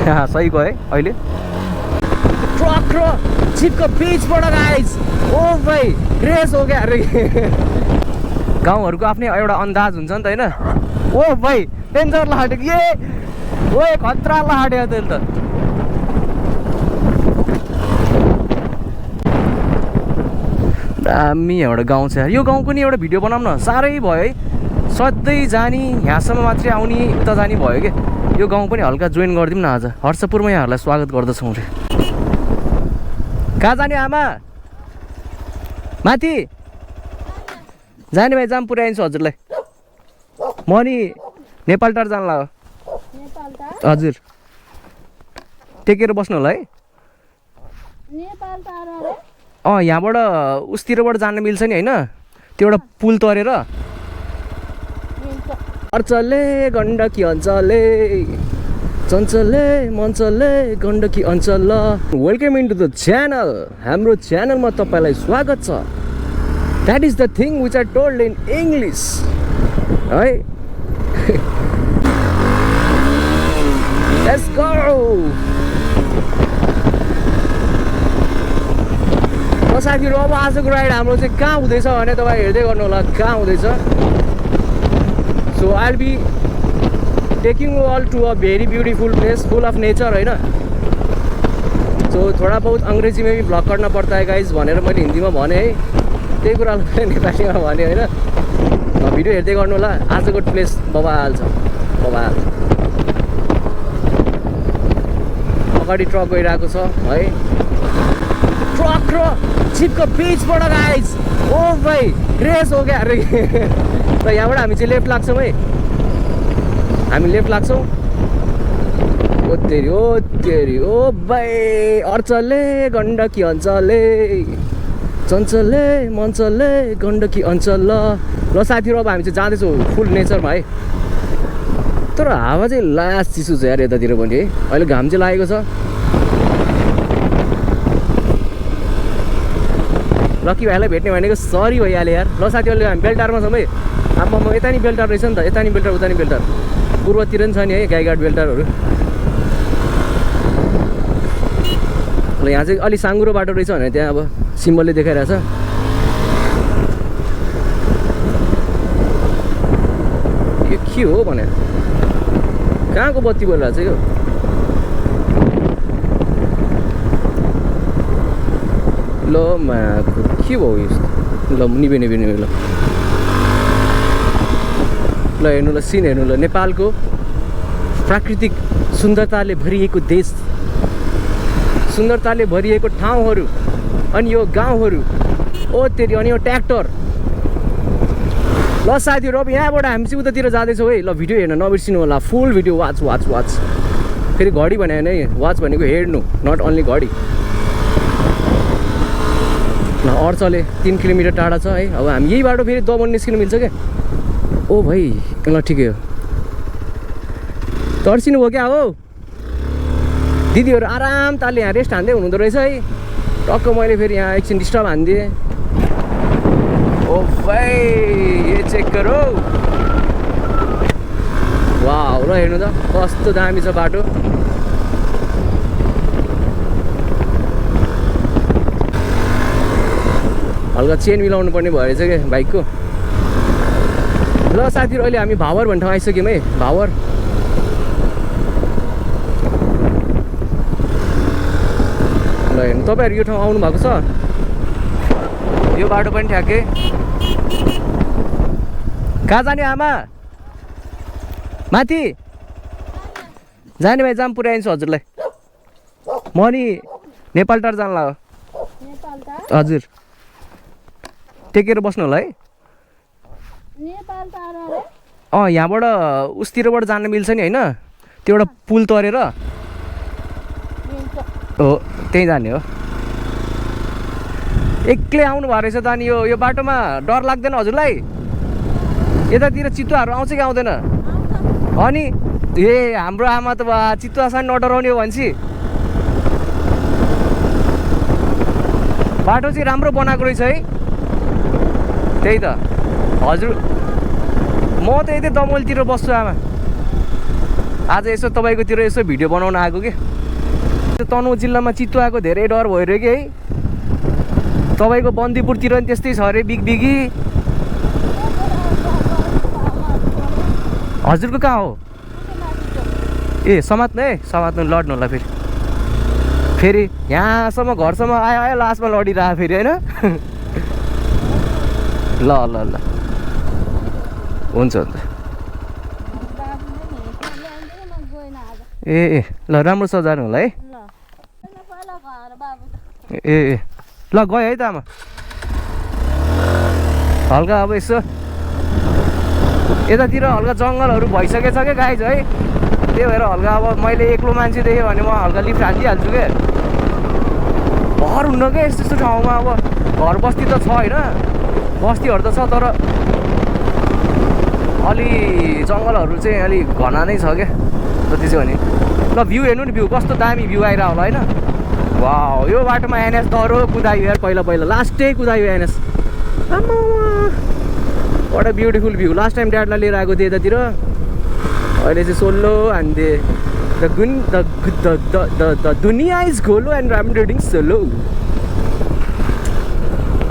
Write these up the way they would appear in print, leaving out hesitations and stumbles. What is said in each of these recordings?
सही गयो है अहिले ट्रक र जिपको बीचबाट गाइस ओ भाइ रेस हो क्या अरे गाउँहरूको आफ्नै एउटा अन्दाज हुन्छ नि त हैन ओ भाइ डेन्जर लाट्यो के ओए खतरा लाट्यो त्यसले त दामी एउटा गाउँ छ यो गाउँको नि एउटा भिडियो बनाऊँ न साह्रै भयो है सधैँ जानी यहाँसम्म मात्रै आउने उता जाने भयो के यो गाउँ पनि हल्का जोइन गरिदिउँ न आज हर्षपुरमा यहाँहरूलाई स्वागत गर्दछौँ रे कहाँ जाने आमा माथि जाने भाइ जाम पुऱ्याइदिन्छु हजुरलाई म नि नेपाल टार जानु लाग्यो हजुर टेकेर बस्नु होला है यहाँबाट उसतिरबाट जान मिल्छ नि होइन त्यो एउटा पुल तरेर अर्चले गण्डकी अञ्चले चञ्चले मञ्चले गण्डकी अञ्चल welcome in to the channel हाम्रो च्यानलमा तपाईँलाई स्वागत छ that is the thing which I told in English है लेट्स गो साथीहरू अब आजको राइड हाम्रो चाहिँ कहाँ हुँदैछ भने तपाईँ हेर्दै गर्नु होला कहाँ हुँदैछ so I will be taking you all to a very beautiful place full of nature होइन सो थोड़ा बहुत अंग्रेजी में भी ब्लग करना पड़ता है गाइज भनेर मैले हिन्दीमा भने है त्यही कुरालाई नेपालीमा भने होइन भिडियो हेर्दै गर्नु होला आजको प्लेस बवाल छ बवाल अगाडि ट्रक गइरहेको छ है ट्रक र जिपको बीचबाट गाइज ओ भाइ रेस हो क्या अरे र यहाँबाट हामी चाहिँ लेफ्ट लाग्छौँ है हामी लेफ्ट लाग्छौँ ओ तेरी ओ भाइ अर्चले गण्डकी अञ्चले चञ्चले मञ्चले गण्डकी अञ्चल ल साथीहरू अब हामी चाहिँ जाँदैछौँ फुल नेचरमा है तर हावा चाहिँ लास्ट चिसो छ यार यतातिर पनि है अहिले घाम चाहिँ लागेको छ लकी भाइलाई भेट्ने भनेको सरी भइहाल्यो यार ल साथीहरूले हामी बेल्टारमा छौँ है आम्मा यता नि बेल्टार रहेछ नि त यता नि बेल्टार उता नि बेल्टार पूर्वतिर नि छ नि है गाईघाट बेल्टारहरू ल यहाँ चाहिँ अलि साँगुरो बाटो रहेछ भने त्यहाँ अब सिम्बलले देखाइरहेछ यो के हो भने कहाँको बत्ती बोलिरहेछ यो ल के भयो यस्तो ल निभे ल हेर्नु ल सिन हेर्नु ल नेपालको प्राकृतिक सुन्दरताले भरिएको देश सुन्दरताले भरिएको ठाउँहरू अनि यो गाउँहरू ओ तेरी अनि यो ट्र्याक्टर ल साथीहरू अब यहाँबाट हामी चाहिँ उतातिर जाँदैछौँ है ल भिडियो हेर्न नबिर्सिनु होला फुल भिडियो वाच फेरि घडी भने होइन है वाच भनेको हेर्नु नट ओन्ली घडी अर्चले 3 किलोमिटर टाढा छ है अब हामी यही बाटो फेरि दमन निस्किनु मिल्छ क्या ओ भाइ ल ठिकै हो तर्सिनु भयो क्या हो दिदीहरू आराम तालले यहाँ रेस्ट हान्दै हुनुहुँदो रहेछ है टक्क मैले फेरि यहाँ एकछिन डिस्टर्ब हानिदिएँ ओ भाइ ये चेक गरौ वाउ ल हेर्नु त कस्तो दामी छ बाटो हल्का चेन मिलाउनु पर्ने भएछ क्या बाइकको ल साथीहरू अहिले हामी भावर भन्ने ठाउँ आइसक्यौँ है भावर ल हेर्नु तपाईँहरू यो ठाउँ आउनु भएको छ यो बाटो पनि ठ्याक्कै कहाँ जाने आमा माथि जाने भाइ जाम पुऱ्याइदिन्छु हजुरलाई म नि नेपाल टार जानु लाग्यो हजुर टेकेर बस्नु होला है यहाँबाट उसतिरबाट जान मिल्छ नि होइन त्यो एउटा पुल तरेर हो त्यहीँ जाने हो एक्लै आउनु भएको रहेछ त अनि यो बाटोमा डर लाग्दैन हजुरलाई यतातिर चितुवाहरू आउँछ कि आउँदैन अनि ए हाम्रो आमा त चितुवासँग नडराउने हो भनेपछि बाटो चाहिँ राम्रो बनाएको रहेछ है त्यही त हजुर म त यतै दमोलतिर बस्छु आमा आज यसो तपाईँकोतिर यसो भिडियो बनाउन आएको कि तनहुँ जिल्लामा चितुवाको धेरै डर भइरह्यो कि है तपाईँको बन्दीपुरतिर पनि त्यस्तै छ अरे बिगबिगी हजुरको कहाँ हो ए समात्नु है समात्नु लड्नु होला फेरि यहाँसम्म घरसम्म आयो आयो लास्टमा लडिरह फेरि होइन ल ल ल हुन्छ हुन्छ ए ल राम्रो सजानु होला है ए ल गयो है त आमा हल्का अब यसो यतातिर हल्का जङ्गलहरू भइसकेछ क्या गाइज है त्यही भएर हल्का अब मैले एक्लो मान्छे देखेँ भने म हल्का लिफ्ट हालिदिइहाल्छु क्या भर हुन्न क्या यस्तो यस्तो ठाउँमा अब घर बस्ती त छ होइन बस्तीहरू त छ तर अलि जङ्गलहरू चाहिँ अलि घना नै छ क्या जति चाहिँ भने ल भ्यू हेर्नु नि भ्यू कस्तो दामी भ्यू आइरह होला होइन वाउ यो बाटोमा एनएस दह्रो कुदायो यार पहिला लास्टै कुदायो NS what a beautiful view last time ड्याडलाई लिएर आएको थिएँ यतातिर अहिले चाहिँ सोलो हानिदिए द दुनिया इज गोलो एन्ड आइम रिडिङ सोलो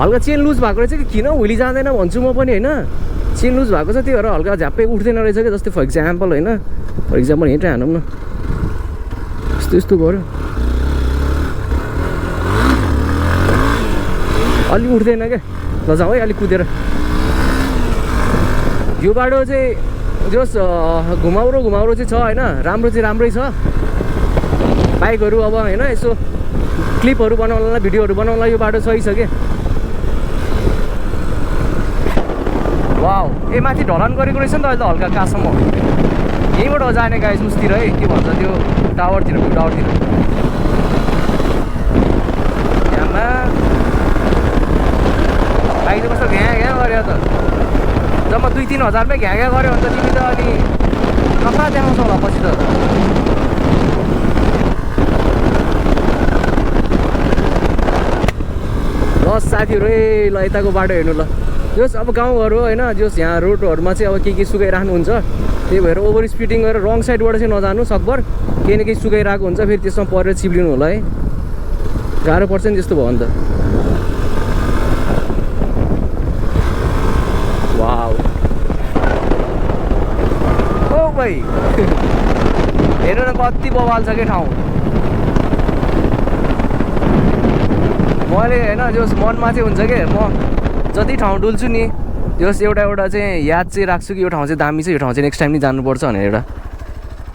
हल्का चेन लुज भएको रहेछ कि किन हुली जाँदैन भन्छु म पनि होइन चेन लुज भएको छ त्यही भएर हल्का झ्याप्पै उठ्दैन रहेछ क्या जस्तै फर इक्जाम्पल होइन फर इक्जाम्पल हिँड्रै हानौँ न यस्तो यस्तो गऱ्यो अलि उठ्दैन क्या ल जाउँ है अलिक कुदेर यो बाटो चाहिँ जस घुमाउरो चाहिँ छ होइन राम्रो चाहिँ राम्रै छ बाइकहरू अब होइन यसो क्लिपहरू बनाउनलाई भिडियोहरू बनाउनलाई यो बाटो सही छ क्या वाउ ए माथि ढलान गरेको रहेछ नि त अहिले त हल्का कहाँसम्म यहीँबाट जाने गाइस उसतिर है के भन्छ त्यो टावरतिर त्यहाँमा बाइक त कस्तो घ्या गऱ्यो त जम्मा 2-3 हजारमै घ्या गऱ्यो भने त तिमी त अनि कता देखाउँछौ होला पछि त ल साथीहरू ल यताको बाटो हेर्नु ल जस अब गाउँहरू होइन जस यहाँ रोडहरूमा चाहिँ अब के सुकाइराख्नुहुन्छ त्यही भएर ओभर स्पिडिङ गरेर रङ साइडबाट चाहिँ नजानु सकभर केही न केही सुकाइरहेको हुन्छ फेरि त्यसमा परेर चिप्लिनु होला है गाह्रो पर्छ नि त्यस्तो भयो भने त वाउ ओ भाइ हेर्नु न कति बवाल छ क्या ठाउँ मैले होइन जस मनमा चाहिँ हुन्छ कि म जति ठाउँ डुल्छु नि जस एउटा चाहिँ याद चाहिँ राख्छु कि यो ठाउँ चाहिँ दामी छ यो ठाउँ चाहिँ नेक्स्ट टाइम नि जानुपर्छ भनेर एउटा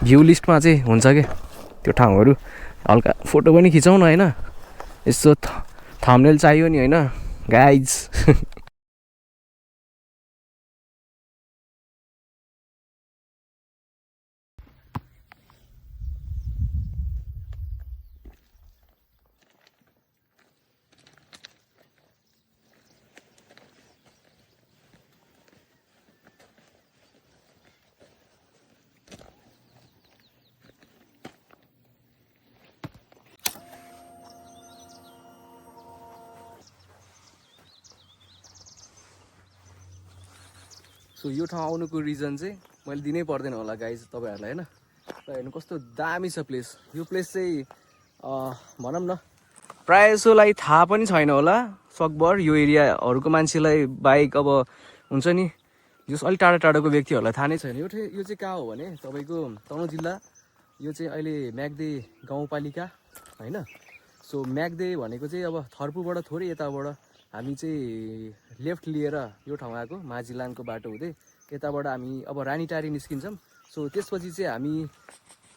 भ्यू लिस्टमा चाहिँ हुन्छ कि त्यो ठाउँहरू हल्का फोटो पनि खिचाउँ न होइन यसो थम्बनेल चाहियो नि होइन गाइज सो यो ठाउँ आउनुको रिजन चाहिँ मैले दिनै पर्दैन होला गाइज तपाईँहरूलाई होइन र हेर्नु कस्तो दामी छ प्लेस यो प्लेस चाहिँ भनौँ न प्रायः जसोलाई थाहा पनि छैन होला सकभर यो एरियाहरूको मान्छेलाई बाइक अब हुन्छ नि जस अलिक टाढाको व्यक्तिहरूलाई थाहा नै छैन यो चाहिँ कहाँ हो भने तपाईँको तनहुँ जिल्ला यो चाहिँ अहिले म्याग्दे गाउँपालिका होइन सो म्याग्दे भनेको चाहिँ अब थर्पुबाट थोरै यताबाट हामी चाहिँ लेफ्ट लिएर यो ठाउँ आएको माझिलानको बाटो हुँदै यताबाट हामी अब रानीटारी निस्किन्छौँ सो त्यसपछि चाहिँ हामी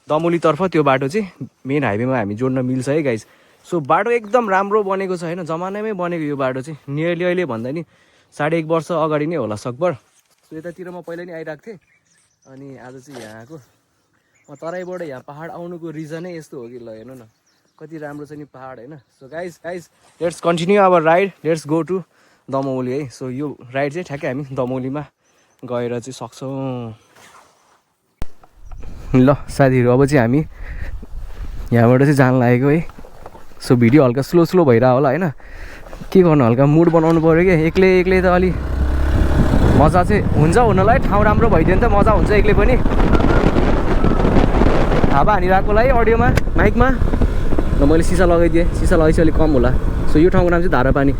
दमोलीतर्फ त्यो बाटो चाहिँ मेन हाइवेमा हामी जोड्न मिल्छ है गाइज सो बाटो एकदम राम्रो बनेको छ होइन जमानामै बनेको यो बाटो चाहिँ नियरली अहिले भन्दा नि 1.5 वर्ष अगाडि नै होला सकभर सो यतातिर म पहिला नि आइरहेको थिएँ अनि आज चाहिँ यहाँ आएको म तराईबाट यहाँ पहाड आउनुको रिजनै यस्तो हो कि ल हेर्नु न कति राम्रो छ नि पहाड होइन so guys let's continue our ride let's go to Damauli है सो यो राइड चाहिँ ठ्याक्कै हामी दमौलीमा गएर चाहिँ सक्छौँ ल साथीहरू अब चाहिँ हामी यहाँबाट चाहिँ जान लागेको है सो भिडियो हल्का स्लो भइरह होला होइन के गर्नु हल्का मुड बनाउनु पऱ्यो कि एक्लै त अलि मजा चाहिँ हुन्छ हुनलाई ठाउँ राम्रो भइदियो नि त मजा हुन्छ एक्लै पनि हावा हानिरहेको होला है अडियोमा माइकमा र मैले सिसा लगाइदिएँ सिसा लगाएपछि अलिक कम होला सो यो ठाउँको नाम चाहिँ धारापानी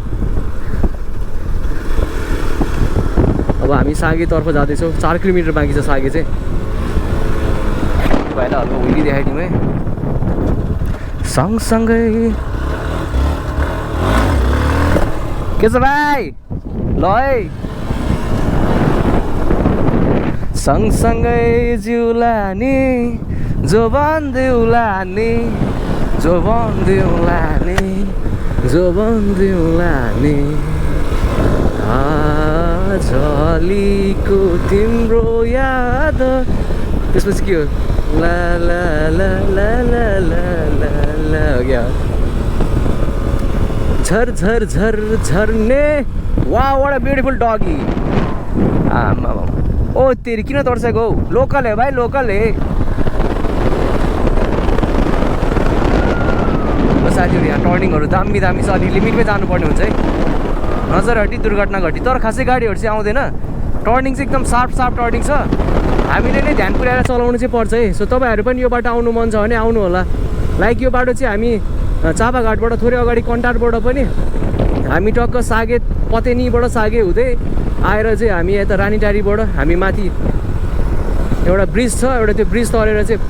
अब हामी सागेतर्फ जाँदैछौँ 4 किलोमिटर बाँकी छ सागे चाहिँ भाइलाई हल्का हुइली देखाइदिउँ है सँगसँगै के छ भाइ ल है सँगसँगै जिउला नि जोबन दिउला नि जोबन दिउला नि जोबन दिउला नि झलीको तिम्रो याद त्यसपछि के हो ला ला ला ला ला ला ला ला हो गया झर झर झर झर्ने वाह व्हाट अ ब्यूटीफुल डॉगी आमा ओ तेरी किन तर्सेको लोकल है भाइ लोकल है साथीहरू यहाँ टर्निङहरू दामी दामी छ अलि लिमिटमै जानुपर्ने हुन्छ है नजर हटी दुर्घटना घटी तर खासै गाडीहरू चाहिँ आउँदैन टर्निङ चाहिँ एकदम सार्प टर्निङ छ हामीले नै ध्यान पुर्याएर चलाउनु चाहिँ पर्छ है सो तपाईँहरू पनि यो बाटो आउनु मन छ भने आउनु होला लाइक यो बाटो चाहिँ हामी चापाघाटबाट थोरै अगाडि कन्टारबाट पनि हामी टक्क सागे पतेनीबाट सागे हुँदै आएर चाहिँ हामी यता रानीटारीबाट हामी माथि एउटा ब्रिज छ एउटा त्यो ब्रिज तरेर चाहिँ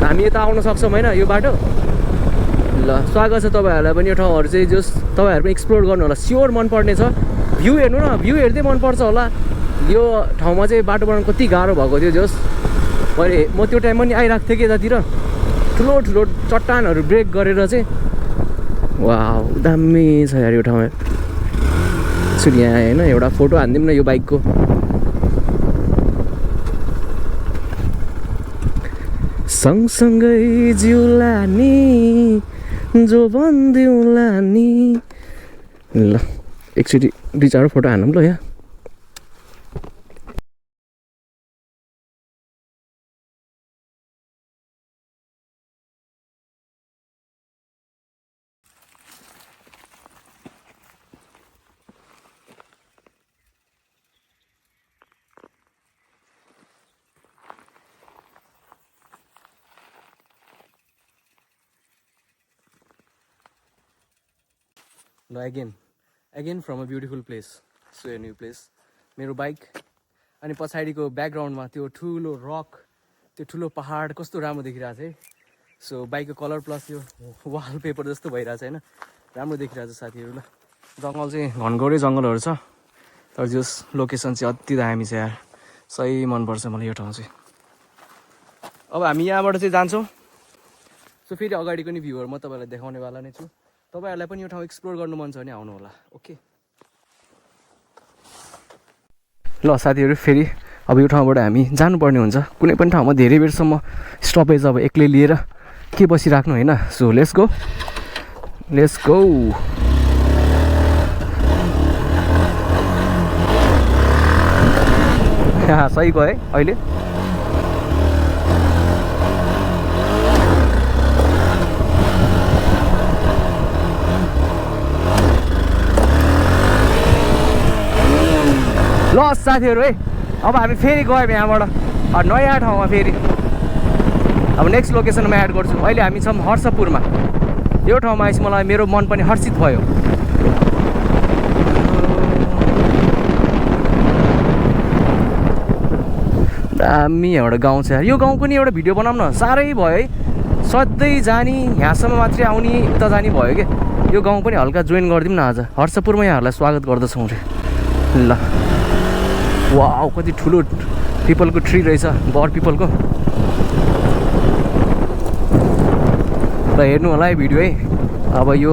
हामी यता आउन सक्छौँ होइन यो बाटो ल स्वागत छ तपाईँहरूलाई पनि यो ठाउँहरू चाहिँ जस तपाईँहरू पनि एक्सप्लोर गर्नु होला स्योर मनपर्ने छ भ्यू हेर्नु न भ्यू हेर्दै मनपर्छ होला यो ठाउँमा चाहिँ बाटो बनाउनु कति गाह्रो भएको थियो जस मैले म त्यो टाइममा नि आइरहेको थिएँ कि यतातिर ठुलो ठुलो चट्टानहरू ब्रेक गरेर चाहिँ वाउ दामी छ यार यो ठाउँमा यसरी यहाँ होइन एउटा फोटो हानिदिउँ न यो बाइकको सँगसँगै जिउला नि जो भन्दिउला नि ल एकचोटि 2-4 फोटो हानौँ ल यहाँ ल again from a beautiful place so a new place मेरो बाइक अनि पछाडिको ब्याकग्राउन्डमा त्यो ठुलो रक त्यो ठुलो पहाड कस्तो राम्रो देखिरहेको छ है सो बाइकको कलर प्लस यो वालपेपर जस्तो भइरहेछ होइन राम्रो देखिरहेछ साथीहरू ल जङ्गल चाहिँ घनघोरै जङ्गलहरू छ तर जस लोकेसन चाहिँ अति दामी छ यार सही मनपर्छ मलाई यो ठाउँ चाहिँ अब हामी यहाँबाट चाहिँ जान्छौँ सो फेरि अगाडिको नि भ्यूहरू म तपाईँलाई देखाउनेवाला नै छु तपाईहरुलाई पनि यो ठाउँ एक्सप्लोर गर्नु मन छ भने आउनु होला ओके ल साथीहरु फेरि अब यो ठाउँबाट हामी जानुपर्ने हुन्छ कुनै पनि ठाउँमा धेरै बेरसम्म स्टपेज अब एक्लै लिएर के बसिराख्नु हैन सो लेट्स गो सही गयो है अहिले ल साथीहरु है अब हामी फेरि गयौँ यहाँबाट नयाँ ठाउँमा फेरि अब नेक्स्ट लोकेसनमा एड गर्छु अहिले हामी छौँ हर्षपुरमा यो ठाउँमा आएपछि मलाई मेरो मन पनि हर्षित भयो दामी एउटा गाउँ छ यो गाउँको नि एउटा भिडियो बनाउन साह्रै भयो है सधैँ जानी यहाँसम्म मात्रै आउने उता जाने भयो के यो गाउँ पनि हल्का जोइन गरिदिउँ न आज हर्षपुरमा यहाँहरूलाई स्वागत गर्दछौँ रे ल वाउ कति ठुलो पिपलको ट्री रहेछ बर पिपलको र हेर्नु होला है भिडियो है अब यो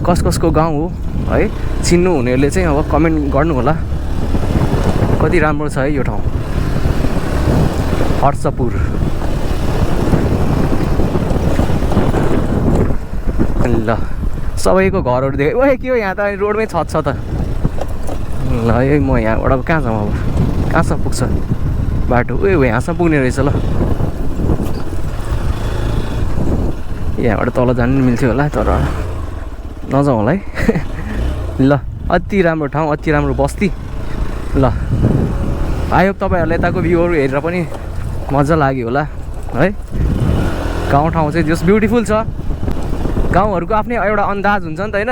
कसको गाउँ हो है चिन्नु हुनेहरूले चाहिँ अब कमेन्ट गर्नु होला कति राम्रो छ है यो ठाउँ हर्षपुर ल सबैको घरहरू देखेँ ओए के हो यहाँ त रोडमै छ त ल है म यहाँबाट कहाँ जाउँ अब कहाँसम्म पुग्छ बाटो ओ यहाँसम्म पुग्ने रहेछ ल यहाँबाट तल जानु मिल्थ्यो होला तर नजाउँ होला है ल अति राम्रो ठाउँ अति राम्रो बस्ती ल आयो तपाईँहरूलाई यताको भ्यूहरू हेरेर पनि मजा लाग्यो होला है गाउँ ठाउँ चाहिँ जस ब्युटिफुल छ गाउँहरूको आफ्नै एउटा अन्दाज हुन्छ नि त होइन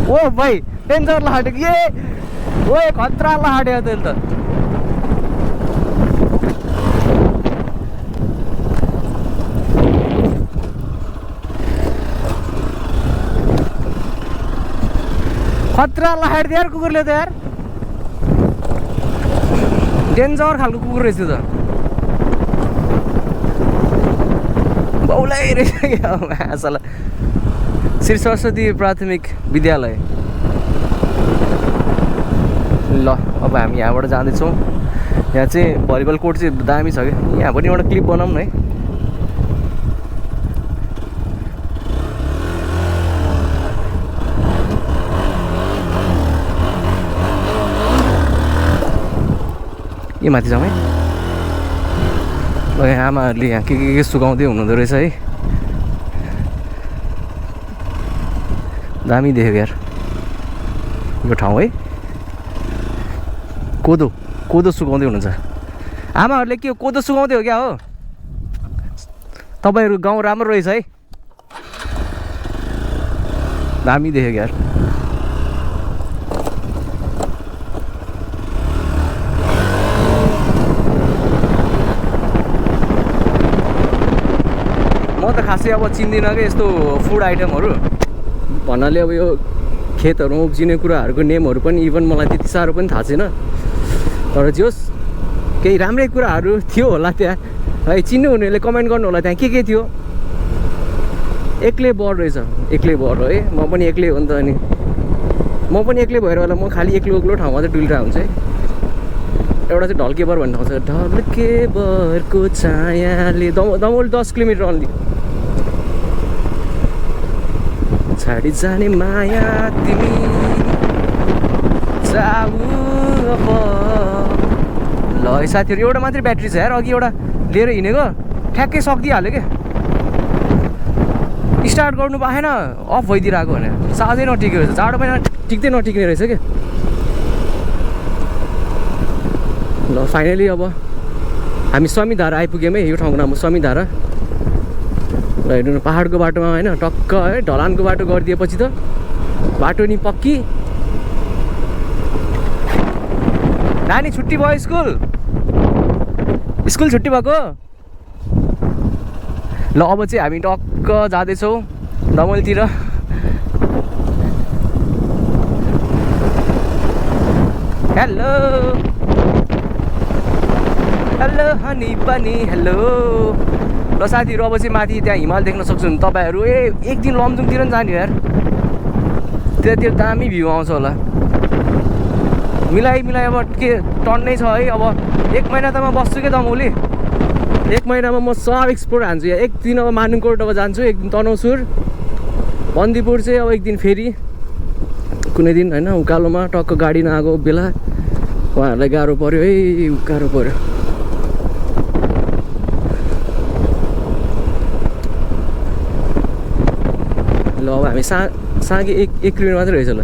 ओ भाइ डेन्जर लहाट्यो के ओ खतरा लहाट्यो त्यसले त खतरा लहाट दियो यार कुकुरले त यार डेन्जर खालको कुकुर रहेछ त बाउलाई रहेछ क्या श्री सरस्वती प्राथमिक विद्यालय ल अब हामी यहाँबाट जाँदैछौँ यहाँ चाहिँ भलिबल कोर्ट चाहिँ दामी छ क्या यहाँ पनि एउटा क्लिप बनाऊँ न है यो माथि जाउँ है ल यहाँ आमाहरूले यहाँ के सुकाउँदै हुनुहुँदो रहेछ है दामी देख्यो यार यो ठाउँ है कोदो सुकाउँदै हुनुहुन्छ आमाहरूले के कोदो सुकाउँदै हो क्या हो तपाईँहरूको गाउँ राम्रो रहेछ है दामी देख्यो यार म त खासै अब चिन्दिनँ कि यस्तो फुड आइटमहरू भन्नाले अब यो खेतहरूमा उब्जिने कुराहरूको नेमहरू पनि इभन मलाई त्यति साह्रो पनि थाहा छैन तर जोस् केही राम्रै कुराहरू थियो होला त्यहाँ है चिन्नु हुनेले कमेन्ट गर्नु होला त्यहाँ के थियो एक्लै बर रहेछ एक्लै बर है म पनि एक्लै हो नि त अनि म पनि एक्लै भएर होला म खालि एक्लो ठाउँमा चाहिँ डुलिरहेको हुन्छ है एउटा चाहिँ ढल्के बर भन्ने ठाउँ छ ढल्के बरको छायाले दमौली 10 किलोमिटर अन्ली छाडी जाने माया तिमी जाऊ अब ल साथीहरू एउटा मात्रै ब्याट्री छ यार अघि एउटा लिएर हिँडेको ठ्याक्कै सक्दिहाल्यो क्या स्टार्ट गर्नु पाएन अफ भइदिरहेको भने साह्रै नटिक्यो रहेछ जाडो महिना टिक्दै नटिक्ने रहेछ क्या ल फाइनली अब हामी समीधारा आइपुग्यौँ है यो ठाउँको नाम हो समीधारा ल हेर्नु न पाहाडको बाटोमा होइन टक्क है ढलानको बाटो गरिदिएपछि त बाटो नि पक्की नानी छुट्टी भयो स्कुल छुट्टी भएको ल अब चाहिँ हामी टक्क जाँदैछौँ दमोलीतिर हेलो हेलो हनी पनि हेलो ल साथीहरू अब चाहिँ माथि त्यहाँ हिमाल देख्न सक्छन् तपाईँहरू एक दिन लमजुङतिर पनि जाने हो यार त्यतातिर दामी भ्यू आउँछ होला मिलाइ अब के टन्नै छ है अब 1 महिना त म बस्छु क्या दमौली 1 महिनामा म सब एक्सप्लोर हान्छु यहाँ एक दिन अब मानुङकोट अब जान्छु एक दिन तनहुँसुर बन्दीपुर चाहिँ अब एक दिन फेरि कुनै दिन होइन उकालोमा टक्क गाडी नआएको बेला उहाँहरूलाई गाह्रो पऱ्यो है गाह्रो पऱ्यो ल अब हामी साँगे एक किलोमिटर मात्रै रहेछ ल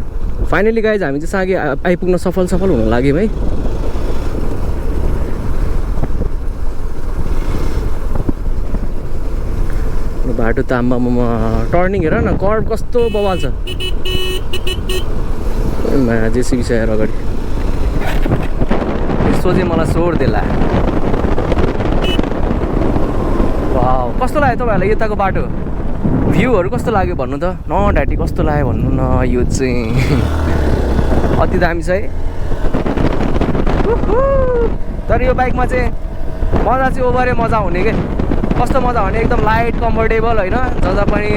फाइनली गाइज हामी चाहिँ साँगे आइपुग्न सफल हुन लाग्यौँ है बाटो त आम्मामा टर्निङ हेर न कर्भ कस्तो बवाल छ जेसिबी छ हेर अगाडि यसो चाहिँ मलाई सोर देला वाउ कस्तो लाग्यो तपाईँहरूलाई यताको बाटो भ्यूहरू कस्तो लाग्यो भन्नु त न ढाँटी कस्तो लाग्यो भन्नु न यो चाहिँ अति दामी छ है तर यो बाइकमा चाहिँ मजा चाहिँ ओभरै मजा हुने के कस्तो मजा भने एकदम लाइट कम्फर्टेबल होइन जता पनि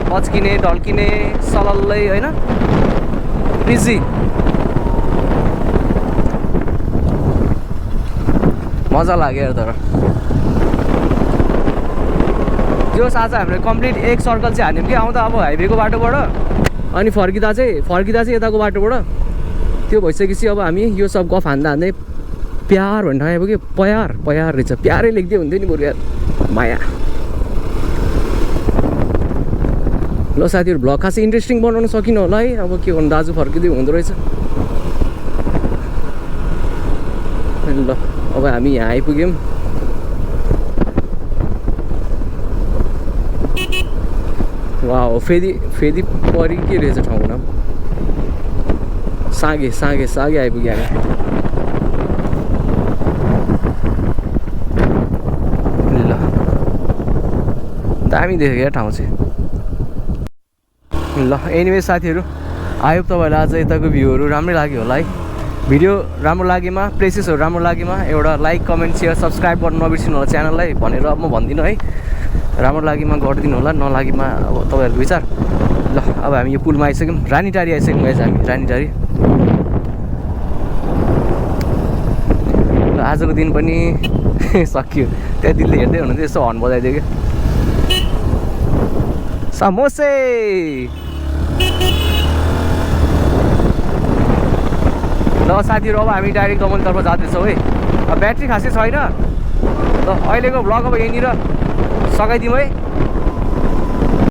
पच्किने ढल्किने सलल्लै होइन इजी मजा लाग्यो तर जो आज हामीले कम्प्लिट एक सर्कल चाहिँ हान्यौँ कि आउँदा अब हाइवेको बाटोबाट अनि फर्किँदा चाहिँ यताको बाटोबाट त्यो भइसकेपछि अब हामी यो सब गफ हान्दै प्यार भन्ने ठाउँ आइपुग्यो प्यार रहेछ प्यारै लेख्दै हुन्थ्यो नि बरु यार माया ल साथीहरू भ्लग खासै इन्ट्रेस्टिङ बनाउन सकिनँ होला है अब के भन्नु दाजु फर्किँदै हुँदो रहेछ ल अब हामी यहाँ आइपुग्यौँ वाह फेदी परि के रहेछ ठाउँको नाम सागे आइपुग्यो हामी ल दामी देख्यो क्या ठाउँ चाहिँ ल एनिवे साथीहरू आयो तपाईँहरूलाई आज यताको भ्यूहरू राम्रै लाग्यो होला है भिडियो राम्रो लागेमा प्लेसेसहरू राम्रो लागेमा एउटा लाइक कमेन्ट सेयर सब्सक्राइब गर्नु नबिर्सिनु होला च्यानललाई भनेर म भन्दिनँ है राम्रो लागेमा गरिदिनु होला नलागेमा अब तपाईँहरूको विचार ल अब हामी यो पुलमा आइसक्यौँ रानीटारी आइसक्यौँ गाइज हामी रानीटारी ल आजको दिन पनि सकियो त्यहाँ दिलले हेर्दै हुनुहुन्थ्यो यसो हर्न बजाइदियो क्या समोसे ल साथीहरू अब हामी डाइरेक्ट कमलतर्फ जाँदैछौँ है अब ब्याट्री खासै छैन ल अहिलेको भ्लग अब यहीँनिर सघाइदिउँ है